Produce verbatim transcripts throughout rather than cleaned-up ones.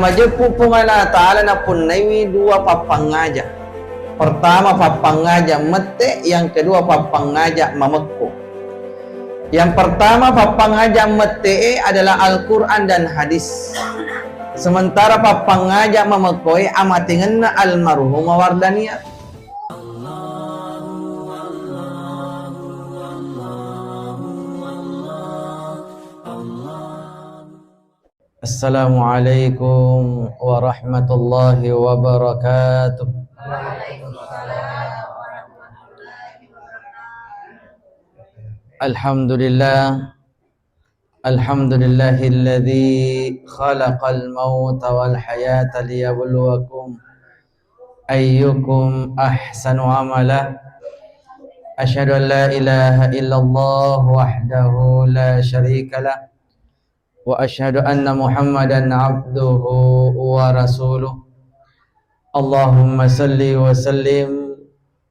Majeppu Puang Allah Ta'ala napunnaiwi dua pappangngaja. Pertama, pappangngaja mette, yang kedua, pappangngaja mamekko. Yang pertama, pappangngaja mette'e adalah Al-Quran dan hadis. Sementara pappangngaja mamekkoe amatengenna almarhumah Wardania. Assalamualaikum warahmatullahi wabarakatuh. Alhamdulillah. Alhamdulillahilladzi khalaqal mauta wal hayata liyabluwakum ayyukum ahsanu amala. Asyhadu an la ilaha illallah wahdahu la syarikalah. Wa asyhadu anna Muhammadan abduhu wa rasuluh. Allahumma salli wa sallim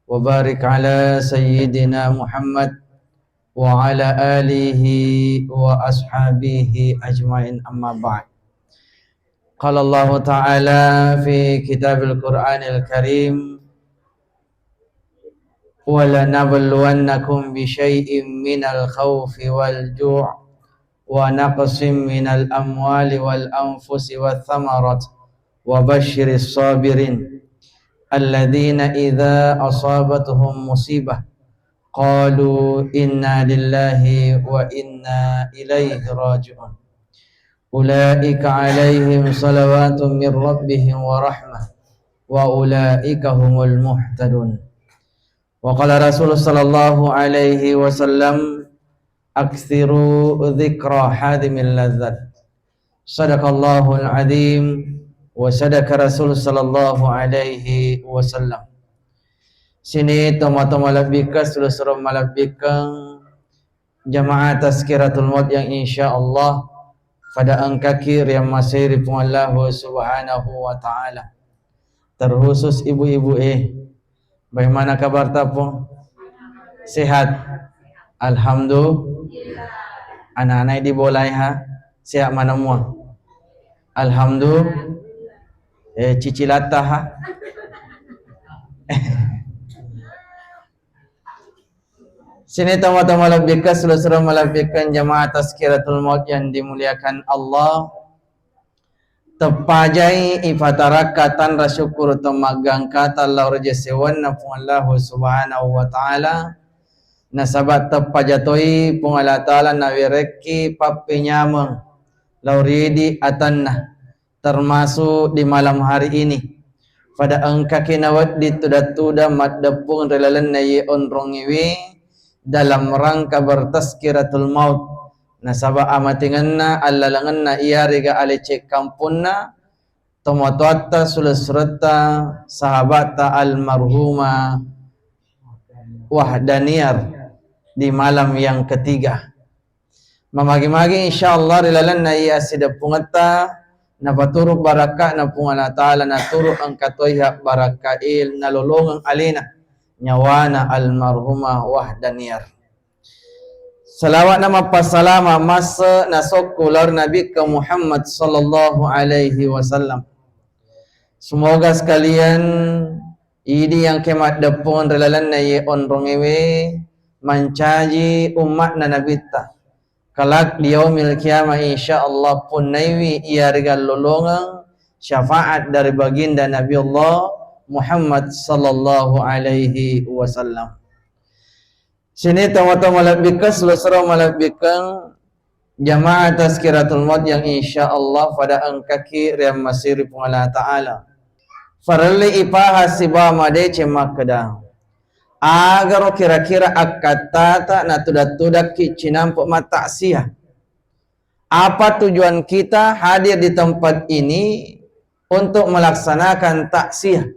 wa barik ala sayyidina Muhammad wa ala alihi wa ashabihi ajmain, amma ba'd. Qala Allahu ta'ala fi kitabil Qur'anil Karim, ولنبلونكم بشيء من الخوف والجوع ونقص من الأموال والأنفس والثمرات وبشر الصابرين الذين إذا أصابتهم مصيبة قالوا إنا لله وإنا إليه راجعون. Ulaika alaihim salawatun min rabbihim wa rahmah wa ulaika humul muhtadun. Wa qala Rasul sallallahu alaihi wasallam, "Aktsiru dzikra hadzimil ladzat." Sadaqallahul adzim wa sadaqa Rasul sallallahu alaihi wasallam. Sini tomatoa malebbikkeng, sulu-sulu malebbikkeng, jamaah tazkiratul maut yang insya Allah pada engkaki riammasei ri Puang Allahu Subhanahu wa Ta'ala. Terkhusus ibu-ibu, eh, bagaimana kabar tapung? Sehat? Alhamdulillah. Anak-anak di bolai ha? Sehat mana mua? Alhamdulillah. Eh, cicilatta ha? Sini tomatoa malebbikkeng, sulu-sulu malebbikkeng jamaah tazkiratul maut yang dimuliakan Allah. Teppajai ipatarakka tanra syukkuru temmaggangkata lao ri jasewanna Puang Allahu Subhanahu wa Ta'ala. Nasaba teppaja toi Puang Allah Ta'ala nawerekki pappenyameng lao ri idi atanna, termasuk di malam hari ini. Pada engkaki nawedding tudang-tudang maddeppung ri lalenna iye onrongiwi dalam rangka bertazkiratul maut. Nasaba amatengenna, allalengenna iyarega alecek kampunna, tomatoatta, sulessuretta, sahabatta almarhumah Wahdaniyar di malam yang ketiga. Mamagi-magi insyaallah ri lalenna iya assideppungetta napaturu barakka'na Puang Allah Ta'ala, naturu engka toiha barakkae nalolongeng alena nyawana almarhumah Wahdaniyar. Salawat na mappasalama masse nasokku lao ri Nabikka Muhammad sallallahu alaihi wasallam. Semoga sekalian idi yang ke maddeppung ri lalenna iye onrongewe mancaji ummatna Nabitta. Kelak di yaumil qiyamah, insyaallah, punnaiwi iyarega lolongeng syafaat dari baginda Nabi Allah Muhammad sallallahu alaihi wasallam. Sini tomatoa malebbikkeng, sulu-sulu malebbikkeng jamaah tazkiratul maut yang insyaallah pada engkaki riammasiri Puang Allah Ta'ala. Farelli ipaha sibawa madeceng makkeda, agaro kira-kira akkattata natuda-tudakki cinampe mattaksiah? Apa tujuan kita hadir di tempat ini untuk melaksanakan taksiah?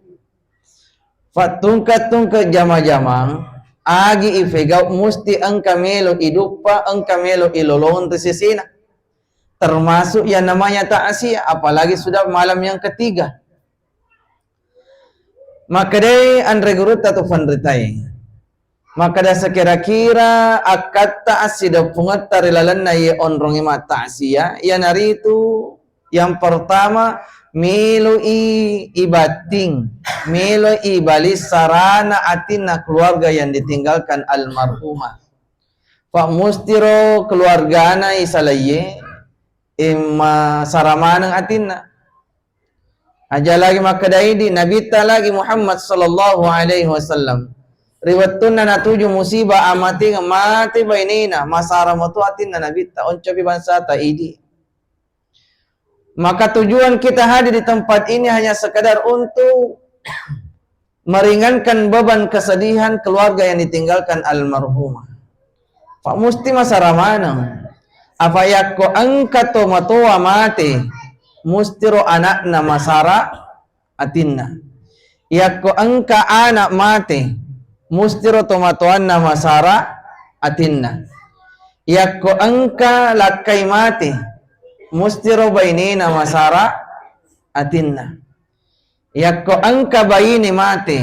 Fattungke-tungke jama-jamang, agi ifegau musti engka melo iduppa, engka melo ilolong ri sesena. Termasuk yang namanya taksiah, apalagi sudah malam yang ketiga. Makkedai anre gurutta tu fanritae. Makkeda sekira-kira akkatta assideppungetta ri lalenna iye onrongnge mattaksiah, iyanaritu yang pertama, Meloi ibatting, meloi ibali sarana atinna keluarga yang ditinggalkan almarhumah. Fa mustiro keluargana isalaiye, eh, masara maneng atinna. Aja lagi makkeda idi, Nabitta lagi Muhammad sallallahu alaihi wasallam. Ri wettunna natuju musibah amating, mate bainena, masara moto atinna Nabitta, oncopi bangsata idi. Maka tujuan kita hadir di tempat ini hanya sekedar untuk meringankan beban kesedihan keluarga yang ditinggalkan almarhumah. Fa musti masara maneng. Apa yakko engka tomatoa mate, mustiro anakna masara atinna. Yakko engka anak mate, mustiro tomatoanna masara atinna. Yakko engka lakkai mate, mustiro bainena masara atinna. Yakko engka baine mate,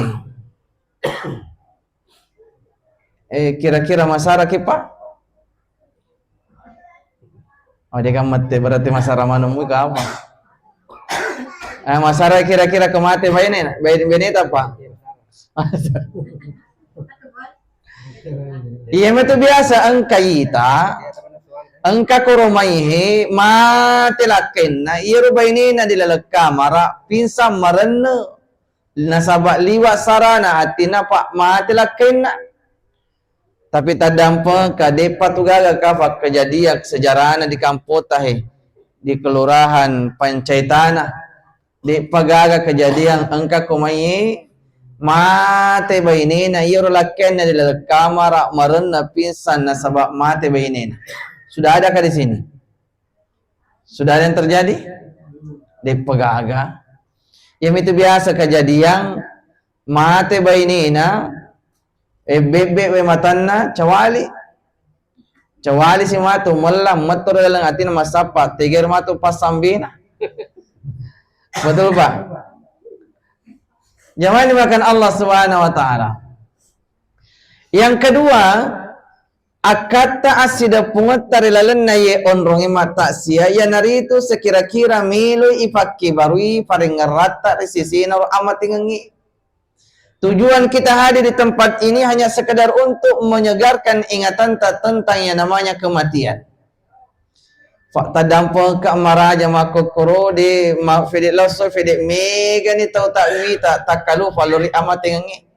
eh, kira-kira masara ki, Pak? Oh, dia kan mate, berarti masara maneng muka apa? Eh, masara kira-kira ke mate baine, baine, baineta, Pak? Iya metu biasa engka ita, engka koromaihe mate lakkainna, iyaro bainena dilaleng kamara, pingsan marenne, nasaba liwa sarana atinna, Pak, mate lakkainna. Tapi taddampengka, de'pa tu gaga ka fakkejadian sejarana di kampota he, di kelurahan Pancaitana. De'pa gaga kejadian engka ko mai mate bainena, iyaro lakkainna di laleng kamara marenna pingsan nasaba mate bainena. Sudah adakah di sini? Sudah ada yang terjadi? De'pa gaga. Iyamitu biasa kejadian, mate bainena, ebbebbe we matanna, cawali. Cawali si matu, mellang, metto ri laleng atinna massappa, tegero matu passambina. Betul, Pak? Jamaah dimakan Allah Subhanahu wa Ta'ala. Yang kedua, akkatta assideppungetta ri lalenna ye onronge mattaksiya, iyanaritu sekira-kira meloi ipakkibarui parengngerratta ri sesena ro amatengengnge. Tujuan kita hadir di tempat ini hanya sekedar untuk menyegarkan ingatanta tentang yang namanya kematian. Fa taddampengka maraja makkokkoro de ma-, fede losso, fede megani tau ta wita takkalufa lori amatengengnge.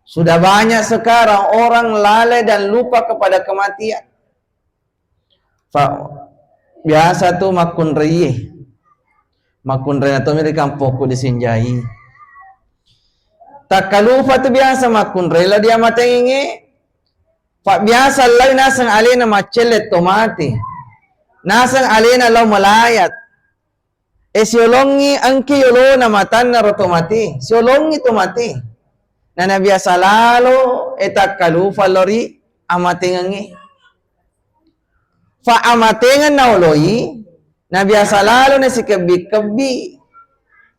Sudah banyak sekarang orang lalai dan lupa kepada kematian. Fa biasa tu makkunraie. Makkunrai na tomi ri kampokku di Sinjai. Takkalufa tu biasa makkunrai lao di amatengengnge. Fa biasa lai naseng alena maccelle to mate. Naseng alena lao melayat. E, siolongi engki yolona matanna ro to mate. Siolongi to mate. Nana biasa lalo e takkalufa lao ri amatengengnge. Fa amatengeng naoloi, na biasa lalo nasikebbi-kebbi.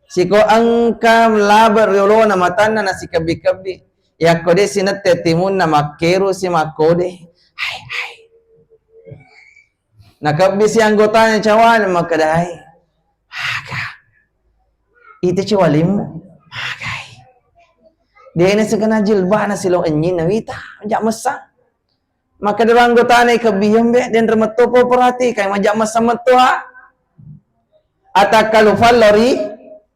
Siko engka labe riolona matanna nasikebbi-kebbi. Yakko de sinette timunna makkeru si makkode. Hai, hai. Nakebbi si anggotanya cawale makkedai. Aga. Ite cawalimmu. Magai. Dena sekena jilbana silong enyinna wita. Jak messa. Makkeda anggotana, "Ikebbiyeng be, denre metto po perhatikan, majak messa metto ha." Atakkalu fallori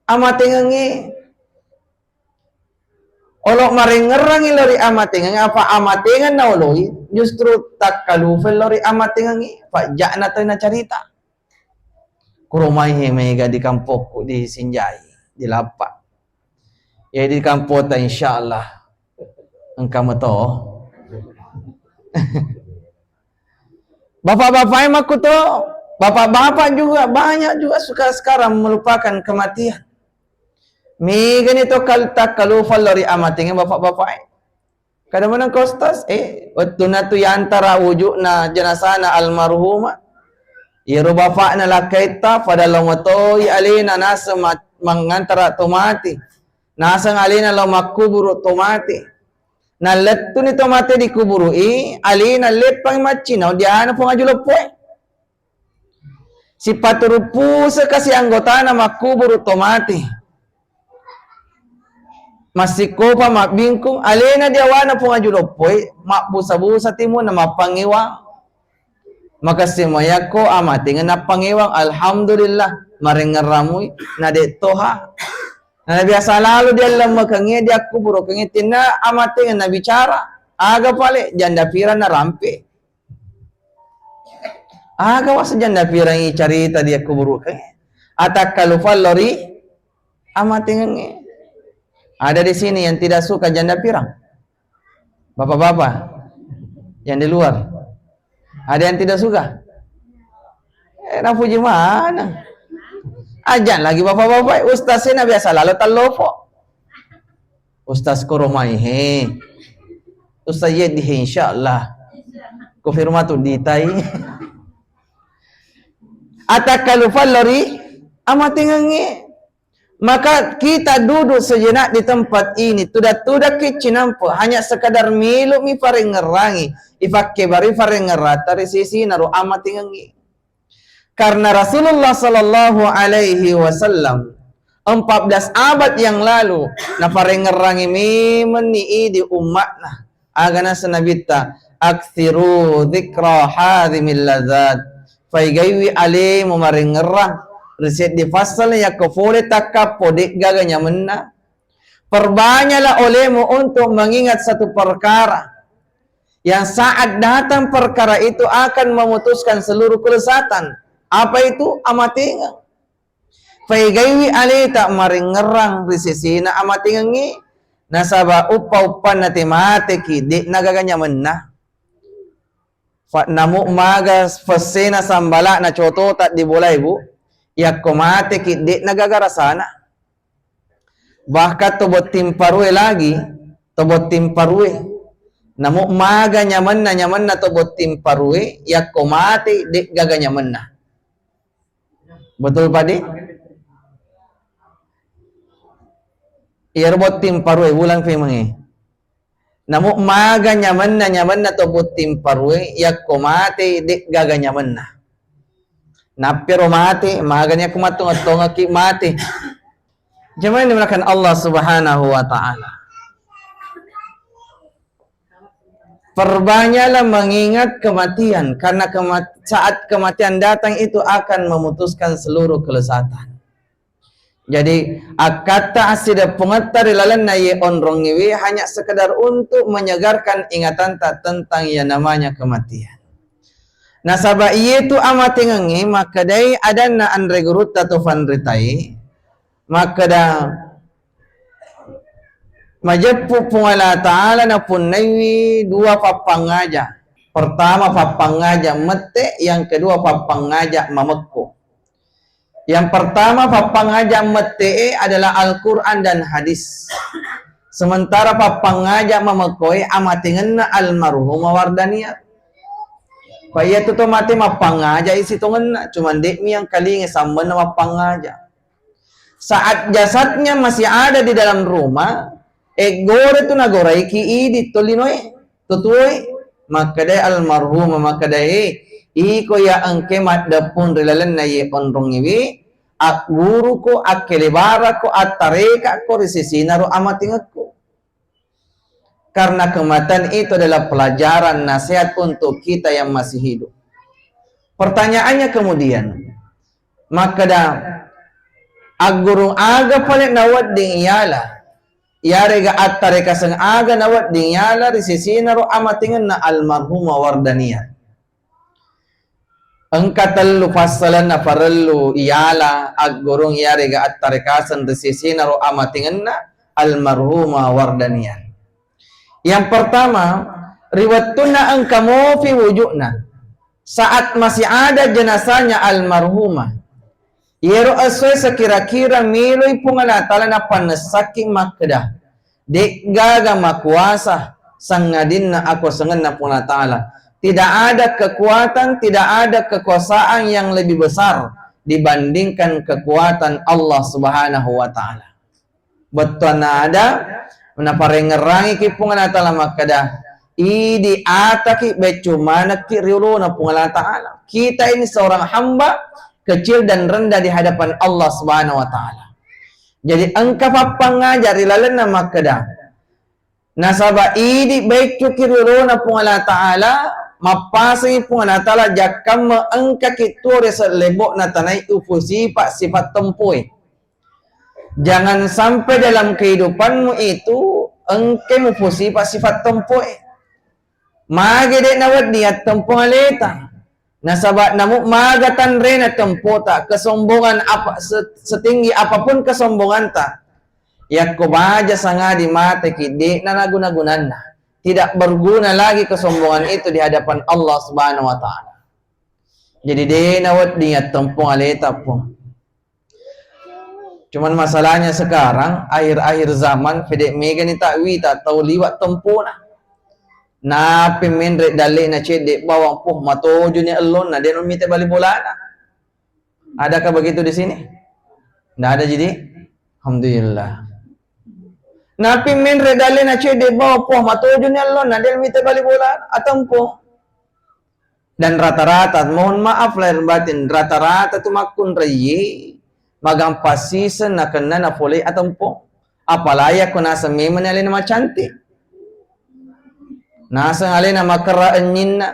amatengengnge. Olo marengngerangi lori amatengengnge, apa amatengeng naoloi, justru takkalufa lori amatengengnge, pajjakna to nacarita. Kuromai he mega di kampokku di Sinjai, di Lappa. Ya, di kampota, insyaallah. Engka meto. Bapak-bapak e makkuto, bapak-bapak juga banyak juga suka sekarang melupakan kematian. Megani to kal-, takkalufa lori amatengengnge bapak-bapak e. Kada menang ka Ustaz, eh, wettunna tu yantara wujukna jenazana almarhumah. Iyaro bapakna lakkaitta pada lao matoi alena naseng ma-, mangantara to mati. Naseng alena lao makkuburu to mati. Nalettuni to mati dikuburu i, alena leppang maccinau diana Puang Aju Loppo e. Sipaturu puseka si anggotana makkuburu to mate. Massikkopa mabbingkung, alena di awana Puang Aju Loppoi, mabbusa-busa timunna mappangewang. Makessing moyakko amatengenna nappangewang, alhamdulillah, marengngerramui, na de toha. Na biasa lalo diallemmekengnge, diakkuburukengnge, tinna amatengenna bicara, aga pale, janda pirang narampe. Aga waseng janda pirangngi carita diakkuburukengnge? Atakkalufang lao ri amatengengnge. Ada di sini yang tidak suka janda pirang? Bapak-bapak yang di luar, ada yang tidak suka? Eh, napuji mana? Ajak lagi bapak-bapak, ustaz sih na biasa lalo tallopo. Ustaz koromai he. Ustaz Yedi he, insyaallah. Konfirmatu ditai. Atakkalufang lao ri amatengengnge. Maka kita duduk sejenak di tempat ini, tudak-tudakki cinampe, hanya sekadar milu mi parengngerangi, ifakkebari parengngerata ri sisi naro amatengengnge. Karena Rasulullah sallallahu alaihi wasallam empat belas abad yang lalu naparengngerangi memenni idi ummatna. Aga naseng Nabitta, "Aktsiru dzikra hadzimil ladzat." Faigaiwi alemu marengngerang ri seddi passala yakko fole takkappo de'gaga nyamenna. Perbanyaklah olemu untuk mengingat satu perkara yang saat datang perkara itu akan memutuskan seluruh kelezatan. Apa itu? Amatengeng. Faigaiwi aleta marengngerang ri sesena amatengengnge, nasaba uppa-uppanna te mateki, de'na gaga nyamenna. Fa-, namu maga fessena sambala'na cotota di bolai, Bu, yakko mateki, de'na gaga rasana. Bahkan to botting parue lagi, to botting parue. Namu maga nyamenna, nyamenna to botting parue, yakko mate, de'gaga nyamenna. Betul, Pak De? Iyaro botting parue, ulang pemengnge. Namu maga nyamenna, nyamenna to botting parue, yakko mate, de'gaga nyamenna. Nappero mate, magani yakko mattonga-tongaki mate. Jamaah yang dimuliakan Allah Subhanahu wa Ta'ala. Perbanyaklah mengingat kematian, karena kemat-, saat kematian datang itu akan memutuskan seluruh kelezatan. Jadi, akkatta assideppungetta ri lalenna iye onrongngewe hanya sekedar untuk menyegarkan ingatanta tentang yang namanya kematian. Nasaba iyetu amatengengnge makkedai adanna anre gurutta to fanritae, makkeda, majeppu Puang Allah Ta'ala napunnaiwi dua pappangngaja. Pertama, pappangngaja mette, yang kedua, pappangngaja mamekko. Yang pertama, pappangngaja mette'e adalah Al-Quran dan hadis. Sementara pappangngaja mamekkoe amatengenna almarhumah Wardania. Pa iyatu to mate mappangngaja isi tongenna, cuman de'mi yang kalinge sambenna mappangngaja. Saat jasadnya masih ada di dalam rumah, eggore tu nagoraiki idi to linoe, to tuoe, makkedai almarhumah, makkedai, iko ya engke maddeppung ri lalenna ye onrongngewe, agguruko, akkelebarako, attarekakko ri sisinaro amatingekku. Karena kematian itu adalah pelajaran nasihat untuk kita yang masih hidup. Pertanyaannya kemudian, makkeda, aggurung aga pale nawedding iyala, yarega attarekaseng aga nawedding iyala ri sisinaro amatingenna almarhumah Wardania. Engka tellu passalenna parellu iyala aggurung yarega attarekaseng ri sisinaro amatingenna almarhumah Wardania. Yang pertama, ri wettunna engka mofi wuju'na, saat masih ada jenazahnya almarhumah, iyero essoe sekira-kira miloi Puang Allah Ta'ala napannessakki makkeda, de'gaga makuasa sangadinna akuasangenna Puang Allah Ta'ala. Tidak ada kekuatan, tidak ada kekuasaan yang lebih besar dibandingkan kekuatan Allah Subhanahu wa Ta'ala. Bettuanna ada, naparengngerangiki Puang Allah Ta'ala makkeda, idi ataki beccu manekki ri olona Puang Allah Ta'ala. Kita ini seorang hamba, kecil dan rendah di hadapan Allah Subhanahu wa Ta'ala. Jadi, engka pappangngaja ri lalenna makkeda, nasaba idi baiccuki ri olona Puang Allah Ta'ala, mappasengi Puang Allah Ta'ala jakkamma engkaki tuo ri sellebo'na tanai ufusipa sifat tempoe. Jangan sampai dalam kehidupanmu itu engke mufusipa sifat tempoe. Mage de' nawedding yattempong aleta. Nasaba namu maga tanrena tempota, kesombongan apa, se-, setinggi apapun kesombonganta, yakko baja sangadi mateki, de'na naguna-gunanna. Tidak berguna lagi kesombongan itu di hadapan Allah Subhanahu wa Ta'ala. Jadi, de' nawedding yattempong aleta, Puang. Cuman masalahnya sekarang, akhir-akhir zaman, pede' megani ta'wita tau liwa' tempona. Napi menre' dalle'na cedde' bawang, puh, matojuni ellonna, de' namita bali bolana. Adakah begitu di sini? Ndak ada, jadi? Alhamdulillah. Napi menre' dalle'na cedde' bawang, puh, matojuni ellonna, de' namita bali bolana. Atempo. Dan rata-rata, mohon maaf lahir batin, rata-rata tu makkunraie magampa siseng nakenna napolei atempong. Apalagi yakko naseng memang alena macantik. Naseng alena makerra ennyinna.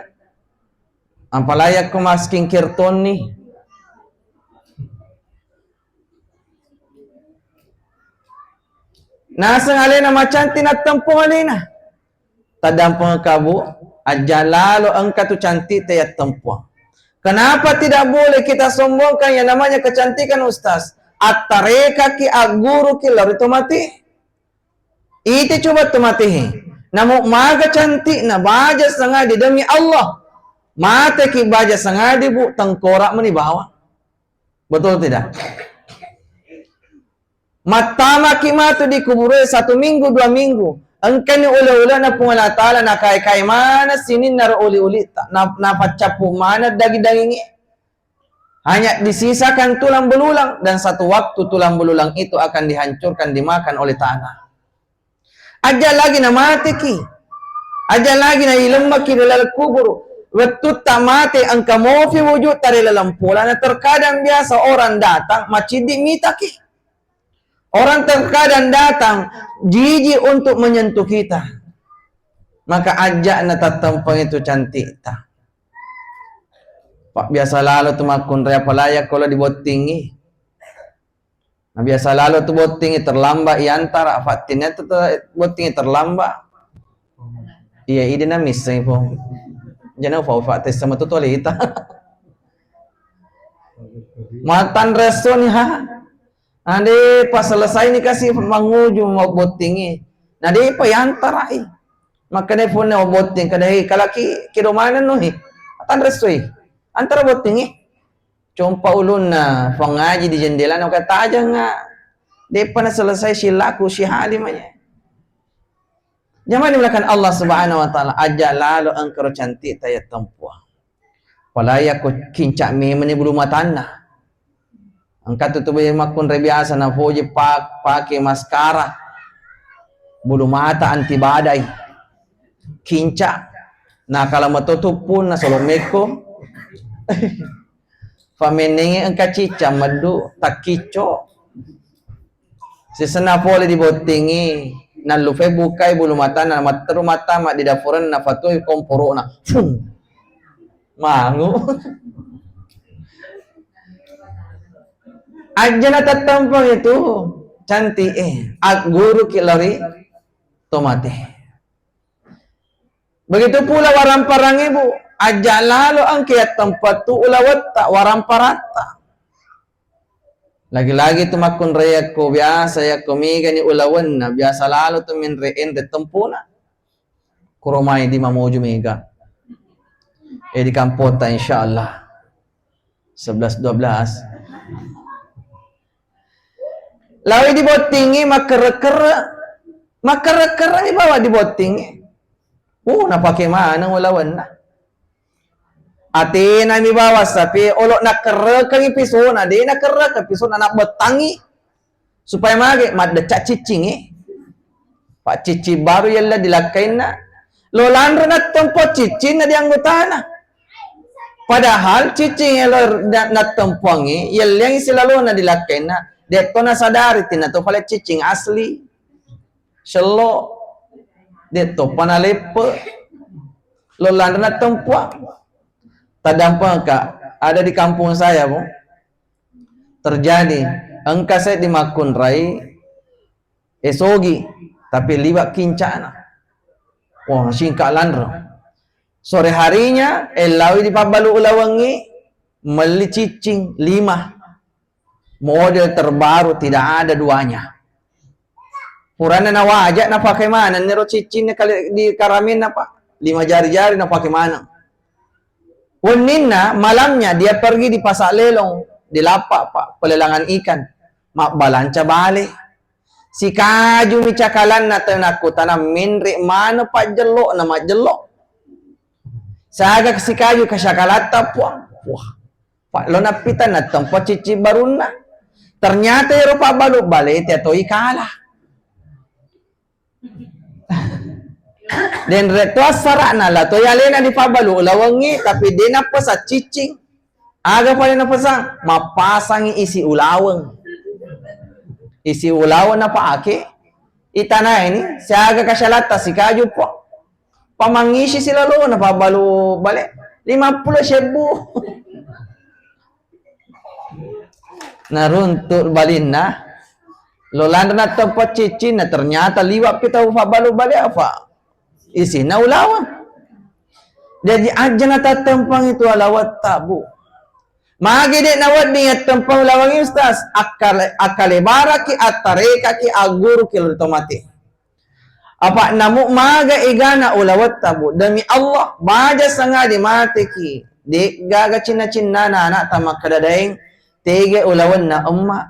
Apalagi yakko ma skincare tonni. Naseng alena macantik nattempong alena. Taddampengekka, Bu, ajja lalo engka tu cantikta yattempuang. Kenapa tidak boleh kita sombongkan yang namanya kecantikan, Ustaz? Attarekaki, agguruki lao ri tomate. Ite coba tomate he. Namu maga cantikna, baja sangadi demi Allah. Mateki baja sangadi, Bu, tengkorak meni bawang. Betul tidak? Mattamaki matu di kuburu'e satu minggu, dua minggu. Engkani ule-ulena Puang Allah Ta'ala, nakae-kae maneng sininna ro uli-ulitta, na-, napaccappu maneng daging-dagingnge. Hanya disisakan tulang belulang, dan satu waktu tulang belulang itu akan dihancurkan, dimakan oleh tanah. Aja lagi namateki. Aja lagi nailemmaki ri laleng kuburu. Wettutta mate, engka mofi wujutta ri laleng polana, terkadang biasa orang datang maciddi mitaki. Orang terkadang datang jijik untuk menyentuh kita. Maka ajak natattempeng itu cantikta. Pak, biasa lalo tu makkunrai, apalagi kalau dibottingi. Nah, biasa lalo tu bottingi terlambat iantara, fattinna tu te-, bottingi terlambat. Iya, idi na misseng, Pong. Jana ufa-ufa tes sama tu tolita. Matan reso ni, ha. Ade pas selesai ni kasi manguju mau bottingi. Nah, de pa iantarai. Makanya phone mau botting, kada, "Hei, kalaki kedo mana no, hei?" Matan reso i. Antara bottingi. Compa ulunna, fangaji di jendelana, ka tajengnga. Depa na selesai silaku si Halimah ya. Jamani melakukan Allah Subhanahu wa Ta'ala, aja lalo engkaro cantikta yattempuang. Apalagi yakko kinca memeni bulu matanna. Engka tu tube makkunrai biasa napoji pa-, pake maskara. Bulu mata anti badai. Kinca. Nakala meto tuppunna solo mekko. Famennengnge engka cicca meddu, takkicco. Sisenna pole dibottingi, nallupai bukai bulu matanna, matteru mattama di dafurenna, fatui komporo'na. Fung. Mangu. Ajjana tattampeng itu cantik, eh, agguruki lari tomate. Begitu pula waramparang ibu, aja lalo engka yattempattu ulawetta, waramparatta. Lagi-lagi tu makkunrai yakko biasa, yakko megani ulawenna, biasa lalo tu menre-enre tempona. Kuromai di mamoju mega. Eh, di kampota, insyaallah. Sebelas dua belas. Lawi dibottingi, makkerre-kerre. Makkerre-kerre ni bawa dibottingi. Uh, napake maneng ulawenna. Atena mi bawa sapi, olo nakerrekengi pisona, de nakerrekeng pisona, nabettangi. Supaya mage, maddecak ciccingi. Pak ciccing baru yella dilakkainna. Lo lanre nattempo ciccinna di anggotana. Padahal cicing elo na-, nattempuangngi, yelliang silalona di lakkainna, de' to nasadari tinna to pale cicing asli. Sello, de' toppa naleppe. Lo lanre nattempuang. Tadampengka, ada di kampung saya, Bu. Terjadi, engka seddi makkunrai, esogi, tapi liwa kincana. Wah, singka lanre. Sore harinya, ellawi di pabbalu ulawengngi, melli ciccing lima. Model terbaru, tidak ada duanya. Purana nawaja, napake maneng niro ciccinna kali di karamenna, Pak. Lima jari-jari napake maneng. Wenninna, malamnya dia pergi di Pasar Lelong, di Lappa, Pak, pelelangan ikan. Mabbalanca bale. Sikajumi cakalanna tena kutanang menre maneng pajjello na majjello. Saga sikaju kasyakalatta, Puang. Wah. Pak, lo nappita nattempo ciccing barunna. Ternyata ero pabbalu bale te atoi kala. Denre to assara'na, la toi alena di pabbalu ulawengngi, tapi de' napesang ciccing. Aga pale napesang? Mappasangi isi ulaweng. Isi ulaweng napake. Itana ini, siaga kasyalatta sikaju, Puang. Pamangisi silalona pabbalu bale. Lima puluh sebbu. Naruntu' balinna, lo lanre nattempo ciccinna, ternyata liwa' pi tau pabbalu bale apa? Isinna ulaweng. Jadi aja' natattempangi tu ulawetta, Bu. Magi de' nawedding yattempang ulaweng, Ustaz? Akkale-, akkalebaraki, attarekaki, agguruki lao ri tomate. Apa' namu' maga egana ulawetta, Bu? Demi Allah, baja sangadi mateki. De' gaga cinna-cinnana ana'ta makkeda, "Daeng, tega ulawenna emma'?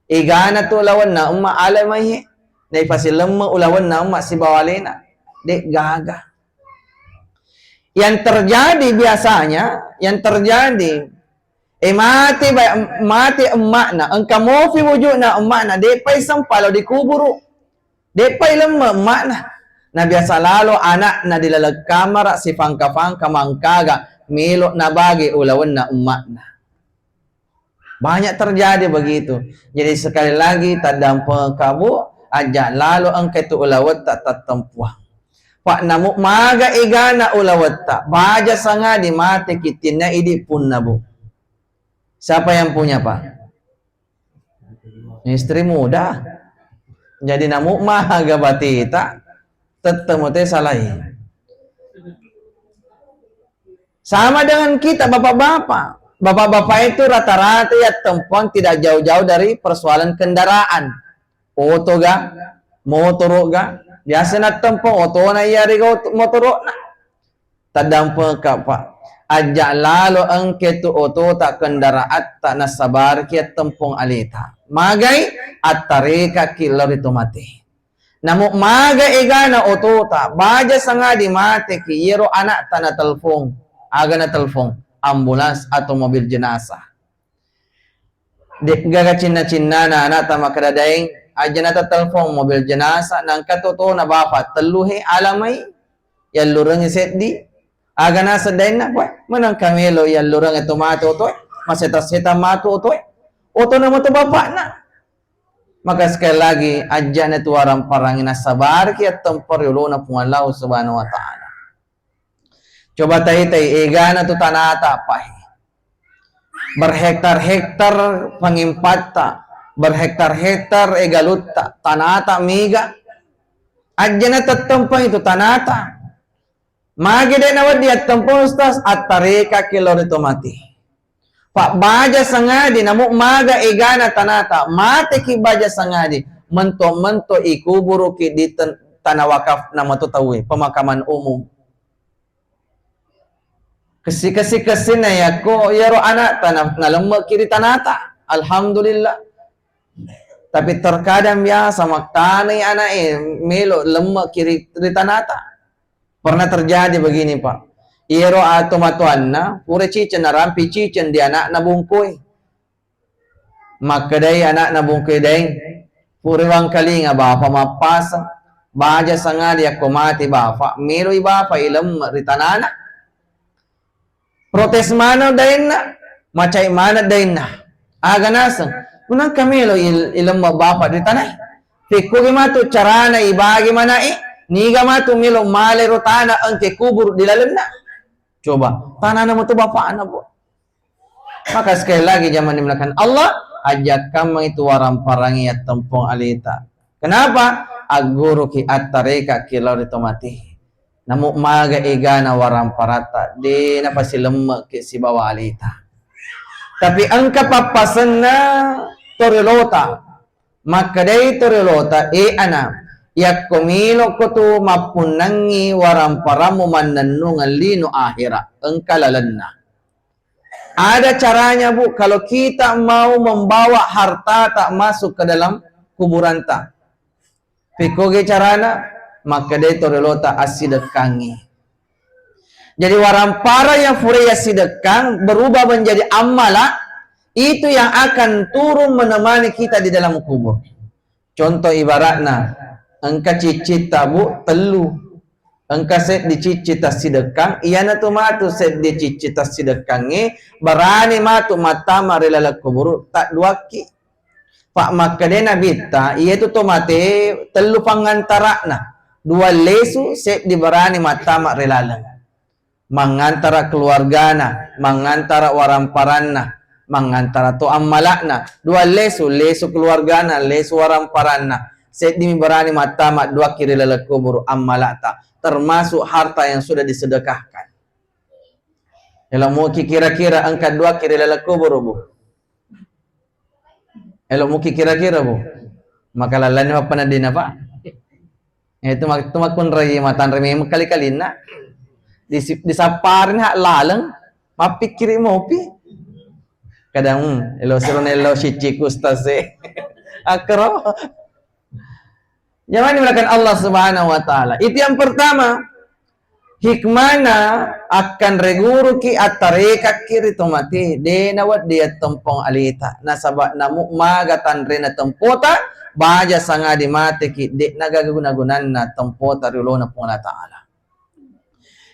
Egana tu ulawenna emma' alemaihe. Naipasilemme' ulawenna emma' sibawa alena." De' gaga. Yang terjadi biasanya, yang terjadi, eh, mate ba-, mate emma'na, engka mofi wuju'na emma'na, de'pai sempa lao dikuburu'. De'pa ilemme' emma'na. Nabiasa lalo ana'na di laleng kamara' sifangka-fangka mangkaga melo' nabage ulawenna emma'na. Banyak terjadi begitu. Jadi sekali lagi, taddampengekka, Bu, aja' lalo engka tu ulawetta tattempuang. Pa' namu' maga egana ulawetta, baja sangadi mateki tinna idi' punna, Bu. Siapa yang punya, Pak? Istri muda. Jadi namu' maga bateta, tette' mo te salai. Sama dengan kita, bapak-bapak. Bapak-bapak itu rata-rata yattempuang tidak jauh-jauh dari persoalan kendaraan. Oto ga, motoro' ga. Biasa nattempuang otona iyarega ot-, motoro'na. Taddampengekka, Pak. Aja' lalo engka tu otota, kendaraatta, nasabareki yattempong aleta. Magai? Attarekaki lao ri tomate. Namu' maga egana otota, baja sangadi mateki, iyaro ana'ta natelpong. Aga natelpong? Ambulans atau mobil jenazah. De'gaga cinna-cinnana ana'ta makkeda, "Daeng, aja' natatelpong mobil jenazah, nangka tu otona bapa' tellu he, alamai, yallurengngi seddi." Aga naseng daenna, "Koe, menangka melo yallureng tu matu otoe, maseta-seta matu otoe. Otona moto bapa'na." Maka sekali lagi, aja' natuarang-parangi, nasabarki yattempong ri olona Puang Allahu Subhanahu wa Ta'ala. Coba tai-tai, egana tu tanata, Pak. Berhektar-hektar pangempatta, berhektar-hektar egalutta, tanata mega. Aja' natettempang itu tanata. Magi de' nawedding yattempong, Ustaz? Attarekaki lao ri tomate. Pa' baja sangadi, namu' maga egana tanata, mateki baja sangadi, mento-mento ikuburuki di ten-, tanah wakaf namato tauwe, pemakaman umum. Kessi-kessi kessinna yakko iyaro ana'ta na-, nalemmeki ri tanata. Alhamdulillah. Tapi terkadang biasa makkanai ana'e melo lemmeki ri, ri tanata. Pernah terjadi begini, Pak. Iyaro a-, tomatoanna, pura ciceng, narampi ciceng di ana'na bungkoi. Makkedai ana'na bungkoi, "Daeng, pura wangkalinga bapa mappaseng. Baja sangadi yakko mati bapa, meloi bapa ilemme ri tanana." Protes maneng dainna, macai maneng dainna. Aga naseng, kunangka melo il-, ilemme bapa ri tanae. Pekkogi matu carana ibage manae, niga matu melo male ro tana engke kubur di lalenna. Coba, tanana metu bapakna, Bu. Maka sekali lagi jamaah dimuliakan Allah, ajakkamma itu waramparangi yattempong alita. Kenapa? Agguruki attarekaki lao ri tomate. Namu maga egana waramparatta, de napasilemme'ki sibawa alita. Tapi engka pappasenna toriolota. Makkedai toriolota, "E ana, yakko melo'ko tu mappunnangngi waramparammu mannennungeng lino ahera, engka lalenna." Ada caranya, Bu, kalau kita mau membawa hartata masuk ke dalam kuburanta. Pekkogi carana, makkedai toriolota, assidekkangngi. Jadi warampara yang fure yassidekkang berubah menjadi ammala, itu yang akan turun menemani kita di dalam kubur. Contoh ibaratna, engka ciccitta, Bu, tellu. Engka seddi cicci tassidekkang, iyanatu matu seddi cicci tassidekkangnge barani matu mattama ri laleng kuburu tadduakki. Pa makkedai Nabitta, iyatu to mate tellu pangantara'na, dua lesu, seddi barani mattama ri laleng. Mangantara keluargana, mangantara waramparanna, mangantara to ammala'na. Dua lesu, lesu keluargana, lesu waramparanna. Seddimi barani mattama duakki ri laleng kuburu ammala'ta, termasuk harta yang sudah disedekahkan. Elo muki kira-kira engka duakki ri laleng kuburu, Bu? Elo muki kira-kira, Bu? Maka lalani mappaneddina, Pak. Itu mak-, itu makkunrai matanre memeng kali-kalinna. Disi-, disapparin hak laleng, mappikkiri mopi. Kadang, hmm, elo siro nello sicci ku ustaz e. Akro. Jamaah dimuliakan Allah Subhanahu wa Ta'ala. Itu yang pertama. Hikmana, akkanre guruki, attarekakki ri tomate, de nawedding yattempong alita. Nasaba namu maga tanrena tempota, baja sangadi mateki, de naga guna-gunanna tempota ri olona Puang Allah Ta'ala.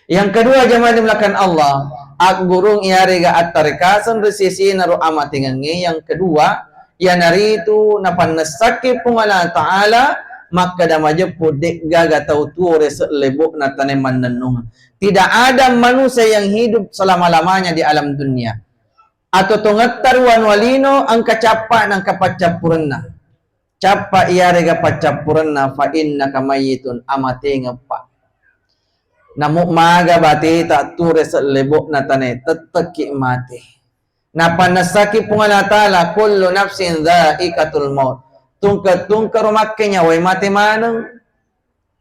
Yang kedua, jamaah dimuliakan Allah, aggurung iyarega attarekaseng ri sesena ro amatengengnge. Yang kedua, iyanaritu napannessakki Puang Allah Ta'ala makkeda majeppu, de'gaga tau tuo rese lebo'na tane mannennungeng. Tidak ada manusia yang hidup selama-lamanya di alam dunia. Atau tongetta ri wanua lino engka cappa nangka paccappurenna. Cappa iyarega paccappurenna, fa innaka mayyitun, amatengeppa. Namu maga bateta tuo rese lebo'na tane, tettekki mate. Napannessaki Puang Allah Ta'ala, kullu nafsin dzaiqatul maut. Tungke-tungke ro makke nyawai mate maneng.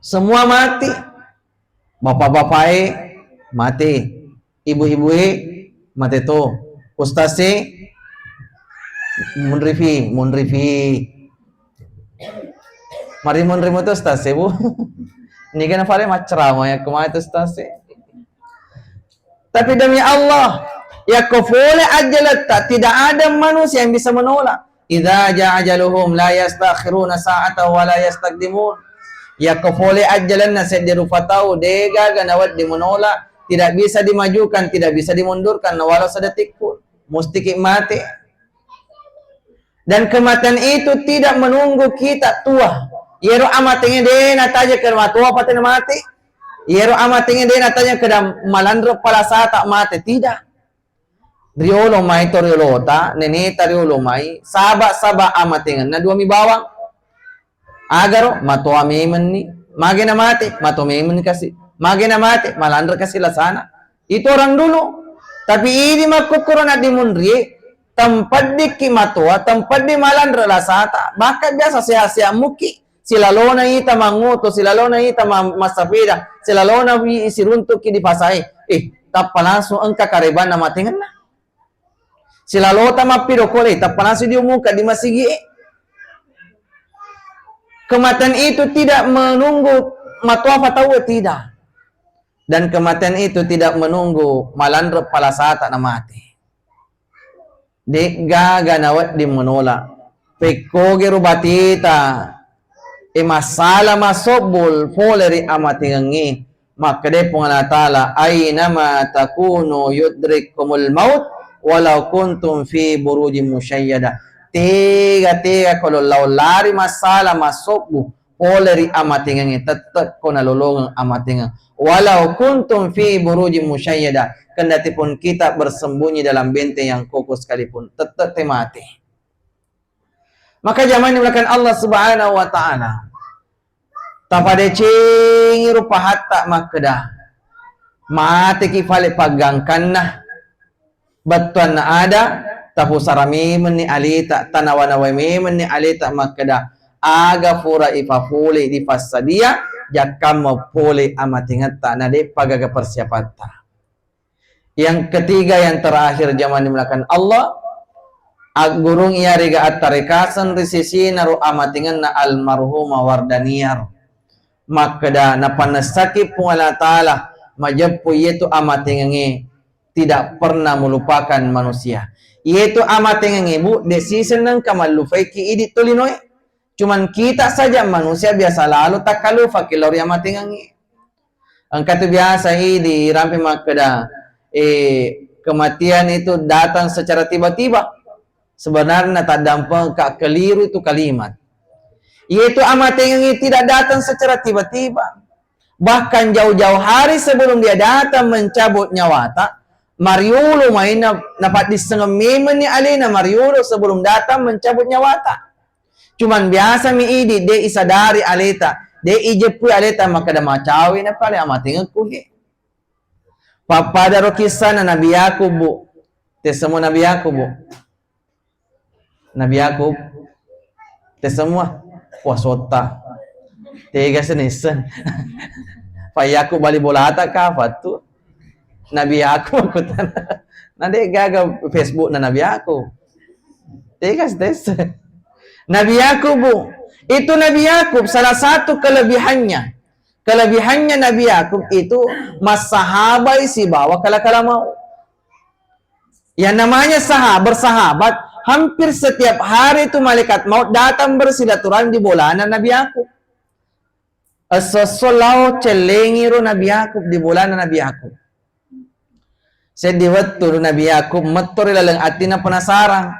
Semua mati. Bapak-bapak e mati. Ibu-ibu e mate to. Ustaz e munrifi, munrifi. Mari munrimu to ustaz e, Bu. Niga na fale maccerama ya kemarin to ustaz e. Tapi demi Allah, yakko fole ajjaletta, tidak ada manusia yang bisa menolak. Idza jaa ajaluhum la yastakhiruna sa'atan wa la yastaqdimun. Yakko fole ajjalenna seddi rupa tau, degaga nawedding menolak, tidak bisa dimajukan, tidak bisa dimundurkan, na walau sedetik pun. Mustiki mate. Dan kematian itu tidak menunggu kita tua. Yero amatengnge de nataja ke matoa pate na mate. Yero amatengnge de nataja ke malanre palasata mate, tidak. Riolo mai to riolota, neneta riolo mai, saba-saba amatengenna dua mi bawang. Agaro matoa memenni, mage na mate, mato memenni kasi, mage na mate, malanre kasi lasana. Itu orang dulu. Tapi idi makkukkurana dimunri, tempeddikki matoa, tempeddi malanre lasata, bahkan biasa sehat-sehat muki. Silalona ita mangoto, silalona ita ma-, massapeda, silalona wi-, siruntukki di pasae. Eh, tappa langsung engka karebanna matengenna. Silalota mappidokole, tappa langsung diumuka di masigi e. Kematian itu tidak menunggu matoa fataue, tidak. Dan kematian itu tidak menunggu malanre palasata na mate. De'gaga nawedding menolak. Pekkogero bateta, e, massala masobbul pole ri amatengengnge, Makkedai Puang Allah Ta'ala, "Ainama takunu yudrikkumul maut walau kuntum fi burujin musyayyadah." Tega-tega ko lao lari masalah, massobbu pole ri amatengengnge, tette ko nalolongeng amatengeng. "Walau kuntum fi burujin musyayyadah," kendati pun kita bersembunyi dalam benteng yang kokoh sekalipun, tette te mate. Maka jamaah yang dimuliakan Allah Subhanahu wa Ta'ala, tapadecengi rupa hatta makkeda, mateki fale paggangkanna, bettuanna ada, tapusara memenni aleta, tanawa-nawa memenni aleta makkeda, aga fura ipafole dipassadia, jakkamma pole amatengetta, na de'pa gaga persiapatta. Yang ketiga, yang terakhir, jamaah dimuliakan Allah, aggurung iyarega attarekaseng ri sesena ro amatengenna almarhumah Wardaniyah. Makkeda, napannessaki Puang Allah Ta'ala majeppu, iyetu amatengengnge tidak pernah melupakan manusia. Iyetu amatengengnge, Bu, de siseng nengka mallufaiki idi tolinoe. Cuman kita saja manusia biasa lalo takkalufaki lao ri amatengengnge. Engka tu biasa idi rampe makkeda, eh, kematian itu datang secara tiba-tiba. Sebenarnya taddampengka, keliru itu kalimat. Iyetu amatengengnge tidak datang secara tiba-tiba. Bahkan jauh-jauh hari sebelum dia datang mencabut nyawata, mariolo mai na, napaddissengeng memenni alena mariolo sebelum datang mencabut nyawata. Cuman biasami idi, de isadari aleta, de ijeppui aleta makkeda, macawe na pale amatengekku he. Pappadaro kissana Nabi Yakub, Bu. Tessemo Nabi Yakub, Bu. Nabi Yakub, tessemo puasotta. Tega senisseng. Pak Yakub bali bolata kapang tu? Nabi Yakub, aku tanya. Na de gaga Facebook na Nabi Yakub. Tega senisseng. Nabi Yakub, Bu. Itu Nabi Yakub salah satu kelebihannya. Kelebihannya Nabi Yakub itu massahabai sibawa kala-kala mau. Yang namanya sahabat, bersahabat, hampir setiap hari itu malaikat maut datang bersilaturahmi di bolana Nabi Yakub. Esso-esso lao cellengiro Nabi Yakub di bolana Nabi Yakub. Seddi wettu Nabi Yakub metto ri laleng atinna penasarang.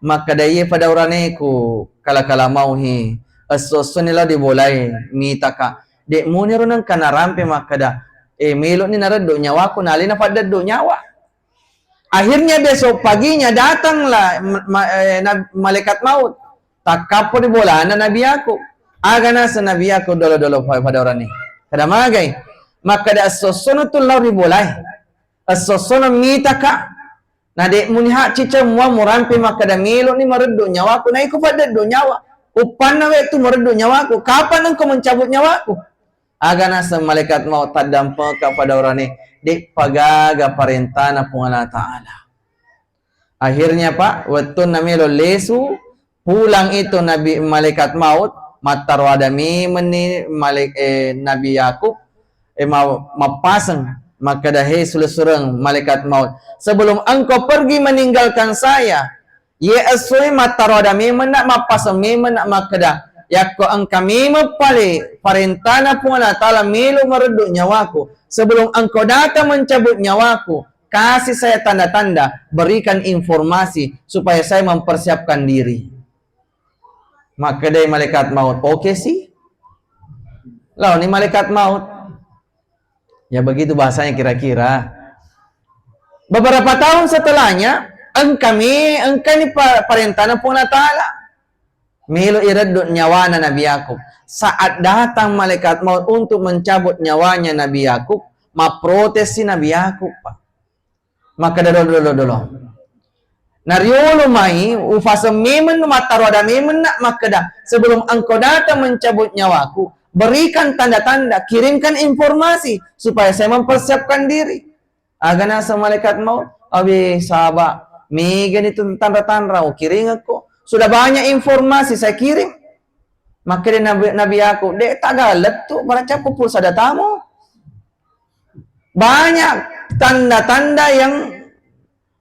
Makkeda, iye pada uraneku, kala-kala mauhi. Esso-essoni lao di bolae, mitaka. De muniro nengka narampe makkeda, eh, meloni nareddo nyawaku, nalena paddeddo nyawa. Akhirnya besok paginya datanglah ma-, ma-, eh, na-, malaikat maut. Takkappo di bolana Nabi Yakub. Aga naseng Nabi Yakub dolo-dolo pa-, pada orane. Kada magai. Makkeda esso-essono tu lao ri bolae. Esso-essono mitaka. Na de muni hak ciceng mua murampe makkeda meloni mareddo nyawaku. Na iko paddeddo nyawa. Uppanna we tu mareddo nyawaku. Kapan engko mencabut nyawaku? Aga naseng malaikat maut, taddampengka pada orane, de'pa gaga parentana Puang Allah Ta'ala. Akhirnya, Pak, wettunna melo lesu, pulang itu Nabi, malaikat maut, mattaro ada memenni malaik-, eh, Nabi Yakub, eh, ma-, mappaseng, makkeda, "He, sulesureng malaikat maut, sebelum engkau pergi meninggalkan saya, ye essoe mattaro ada memenna, mappaseng memenna makkeda, yakko engka memeng pale parentana Puang Allah Ta'ala melo mareddo nyawaku, sebelum engkau datang mencabut nyawaku, kasih saya tanda-tanda, berikan informasi supaya saya mempersiapkan diri." Makkedai malaikat maut, "Oke sih." Laoni malaikat maut. Ya begitu bahasanya kira-kira. Beberapa tahun setelahnya, engkami, engkani pa-, parentana Puang Allah Ta'ala. Melo ireddo nyawana Nabi Yakub. Saat datang malaikat maut untuk mencabut nyawanya Nabi Yakub, maprotesi Nabi Yakub, Pak. Makkeda, "Dolo, dolo, dolo. Nariolo mai, ufaseng memennu, mattaro ada memenna, makkeda, sebelum engkau datang mencabut nyawaku, berikan tanda-tanda, kirimkan informasi supaya saya mempersiapkan diri." Aga naseng malaikat maut, "Abe, saba, megani tu tanra-tanra ukiringekko. Sudah banyak informasi saya kirim." Makkeda Nabi, Nabi Yakub, "De taga lettu, pada cappu pulsa datamu." Banyak tanda-tanda yang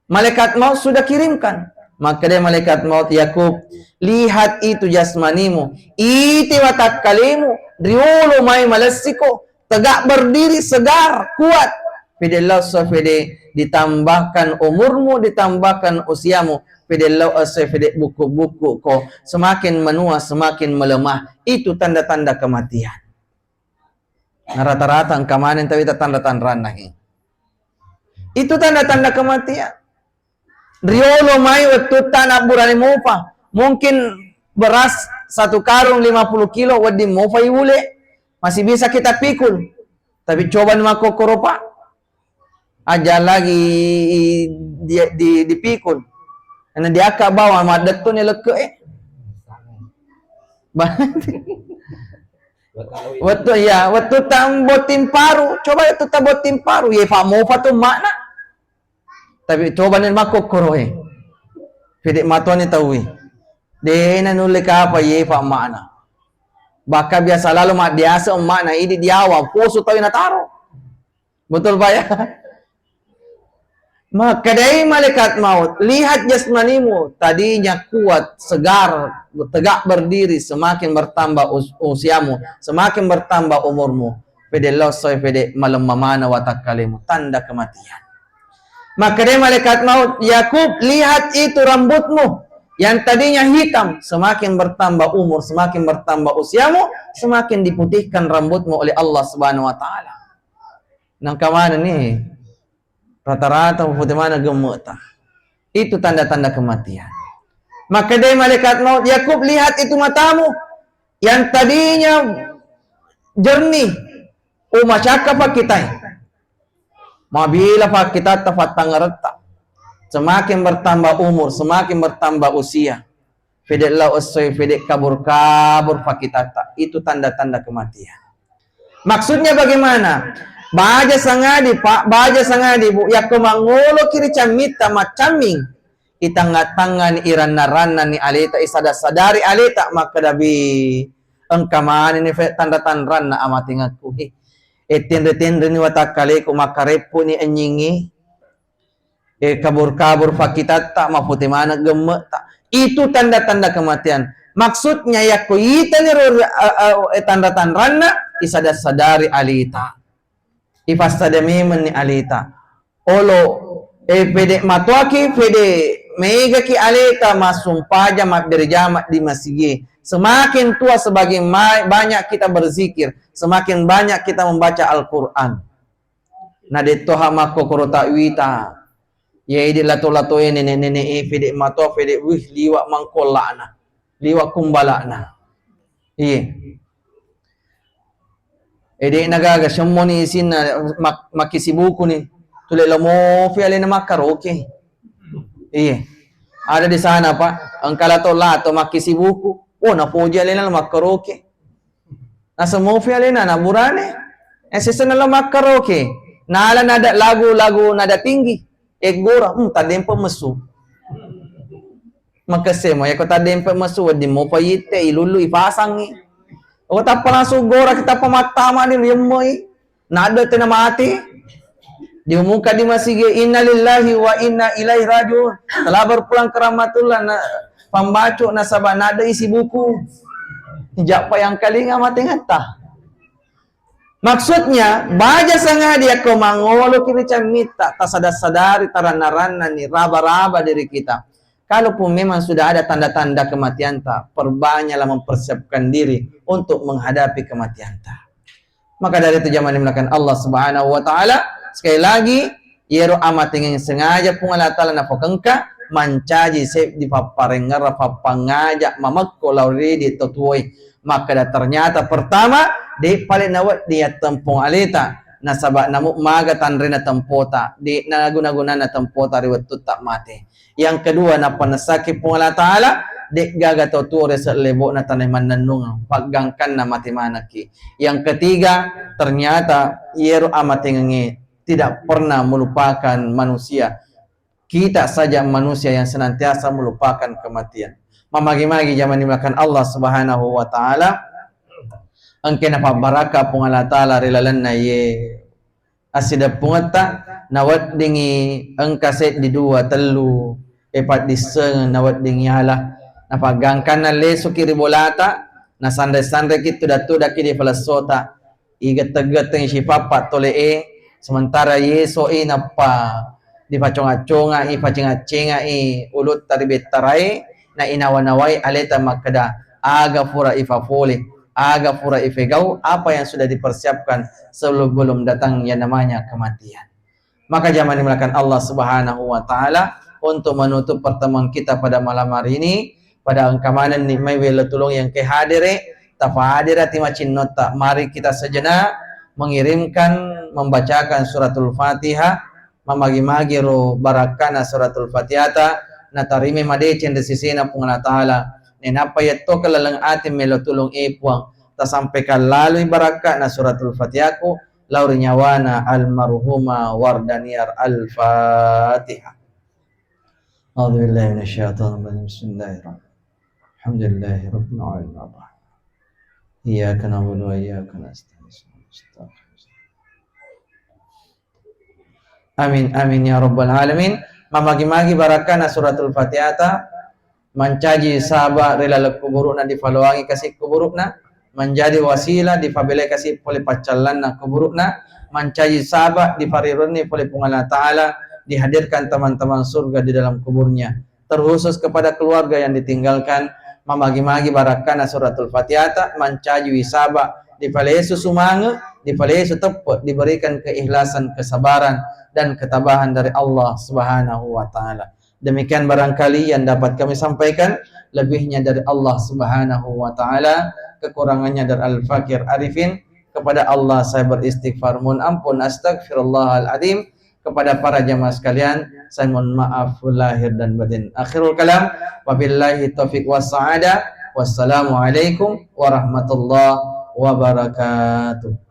malaikat maut sudah kirimkan. Makkeda malaikat maut, "Yakub, lihat itu jasmanimu, ite watakkalemu, riolo mai malessiko, tegak berdiri, segar, kuat. Pede lao esso pede ditambahkan umurmu, ditambahkan usiamu. Pede lao esso pede buku-buku ko. Semakin menua, semakin melemah. Itu tanda-tanda kematian. Nah, rata-rata engka maneng tawita tanda-tanranna he. Itu tanda-tanda kematian. Riolo mai wettutta nabburani mopa. Mungkin beras satu karung lima puluh kilo wedding mopa iule. Masih bisa kita pikul. Tapi coba ni makkokkoro, Pak. Aja lagi di, di, dipikul. Karena diakka bawang maddettuni lekke e. Ba- Wettu, iya, wettu tambotting paru. Coba wettu tambotting paru. Ye, fa mopa tu makna. Tapi coba ni makkokkoro e. Pede matuani tauwe. Dena nulle kapa ye fa makna. Bahkan biasa lalo mabbiasa makna idi diawa, poso tauwe nataro. Betul, Pak, ya? Makkedai malaikat maut, "Lihat jasmanimu, tadinya kuat, segar, tegak berdiri, semakin bertambah us- usiamu, semakin bertambah umurmu." Pede lao esso pede malemma maneng watakkalemu, tanda kematian. Makkedai malaikat maut, "Yakub, lihat itu rambutmu yang tadinya hitam, semakin bertambah umur, semakin bertambah usiamu, semakin diputihkan rambutmu oleh Allah Subhanahu wa Ta'ala." Nangka maneng ni, rata-rata mupute maneng gemme'ta. Itu tanda-tanda kematian. Makkedai malaikat maut, "Yakub, lihat itu matamu yang tadinya jernih, oh, masyakka pakkitai. Mabila pakkitatta fattangeretta, semakin bertambah umur, semakin bertambah usia." Pede lao essoi, pede kabur-kabur pakitatta. Itu tanda-tanda kematian. Maksudnya bagaimana? Baja sangadi, Pak, baja sangadi, Bu. Yakko mangoloki ri cammitta maccamming, itangnga-tangngani, iranna-rannani aleta, isada-sadari aleta, makkeda, "Bi, engka manenni fe-, tanra-tanranna amatingekku. He, e, tenre-tenreni watakkaleku, makkareppuni enyingngi." E, kabur-kabur pakitatta, mapute maneng gemme'ta. Itu tanda-tanda kematian. Maksudnya, yakko itani ro, a, a, e, tanra-tanranna, isada-sadari alita. Ifassada memenni alita. Olo, e, pede matoaki, pede megaki alita, massumpaja, mabbere jama di masigie. Semakin tua, semakin ma-, banyak kita berzikir, semakin banyak kita membaca Al-Quran. Na de toha makkokoro tawita. Iya idi lato-latoe nene-nene e, pede matoa, pede, wih, liwa mangkollana, liwa kumbalana. Iye. Ede nagaga semmoni isinna mak-, makkisibuku ni. Tule lo mofi alena makkaroke. Iye. Ada di sana, Pak. Engka lato-lato makkisibuku. Oh, napoji alena lo makkaroke. Nasemofi alena na burane. Eh, sesena lo makkaroke. Nala nada lagu-lagu nada tinggi. Eggora, hmm, taddempe messu. Makessemo, yako taddempe messu, wedding mopa itte, ilullu, ipasangi. Oh, tappa langsung gora, tappa mattama di liemmoi. Nado tena mati. Diumumkan di masigi, "Innalillahi wa inna ilaihi rajiun." Telah berpulang ke rahmatullah, na, pambaco nasaba nado isi buku. Jappa yang kalinga mate ngetta. Maksudnya, baja sangadi yakko mangoloki ri cammitta, tasada-sadari taranna-rannani, raba-raba diri kita. Kalaupun memang sudah ada tanda-tanda kematianta, perbanyaklah mempersiapkan diri untuk menghadapi kematianta. Maka dari itu, jamaah dimuliakan Allah Subhanahu wa Ta'ala, sekali lagi, iyaro amatengeng sengaja Puang Allah Ta'ala napokengka mancaji seddi papparengngerang, pappangaja mamekko lao ri idi to tuoi. Makkeda, ternyata pertama, de pale nawedding yattempong aleta, nasaba namu maga tanrena tempota, de naguna-gunana tempota ri wettutta mate. Yang kedua, napanessaki Puang Allah Ta'ala, de'gaga tau tuo ri sellebo'na tana mannennungeng, paggangkanna mate manekki. Yang ketiga, ternyata iyero amatengengnge tidak pernah melupakan manusia. Kita saja manusia yang senantiasa melupakan kematian. Mamagi-magi jamani makan Allah Subhanahu wa Ta'ala, engke napabbaraka Puang Allah Ta'ala ri lalenna ye assideppungetta, naweddingi engka seddi dua tellu, e, paddissengeng naweddingi ala. Napaggangkanna lesuki ri bolata, nasanre-sanreki tuda-tudaki di palessota. Igetteng-getteng sipappa tole e, sementara yeso i nappa dipaconga-conga i, pacengak-cengak i ulutta ri bettara e, na inawa-nawai aleta makkeda, aga fura ifafole, aga fura ifegau, apa yang sudah dipersiapkan sebelum, belum datang yang namanya kematian. Maka jamaah dimuliakan Allah Subhanahu wa Ta'ala, untuk menutup pertemuan kita pada malam hari ini, pada engka manenni mai welo tulung yang ke hadere, tafahadere ati macinnotta. Mari kita sejenak mengirimkan, membacakan suratul Fatihah, mamagi-magi ro barakkana suratul Fatihata, natarime madeceng ri sisena Puang Allah Ta'ala. Nenappa yetto ke laleng ati melo tulung e Puang, tasampaikan lalui barakkana suratul Fatihahku, lao ri nyawana almarhumah Wardaniar. Al-Fatihah. A'udzubillahi minasyaitonirrajim. Bismillahirrahmanirrahim. Alhamdulillahirabbil alamin. Iyyaka na'budu wa iyyaka nasta'in. Amin, amin ya rabbal alamin. Mamagi-magi barakkana suratul Fatihata, mancaji saba ri laleng kuburu'na, difaloangi kasi kuburu'na, manjadi wasilah difabelai kasi pole paccallanna kuburu'na, mancaji saba difarironni pole Puang Allah Ta'ala, dihadirkan teman-teman surga di dalam kuburnya. Terkhusus kepada keluarga yang ditinggalkan, mamagi-magi barakkana suratul Fatihata, mancaji wisaba, difalesu sumange, difalesu teppe, diberikan keikhlasan, kesabaran, dan ketabahan dari Allah Subhanahu wa Ta'ala. Demikian barangkali yang dapat kami sampaikan, lebihnya dari Allah Subhanahu wa Ta'ala, kekurangannya dari Al-Fakir Arifin. Kepada Allah saya beristighfar, mohon ampun, astagfirullahaladzim. Kepada para jamaah sekalian, saya mohon maaf lahir dan batin. Akhirul kalam, wabillahi taufiq wassa'adah. Wassalamualaikum warahmatullahi wabarakatuh.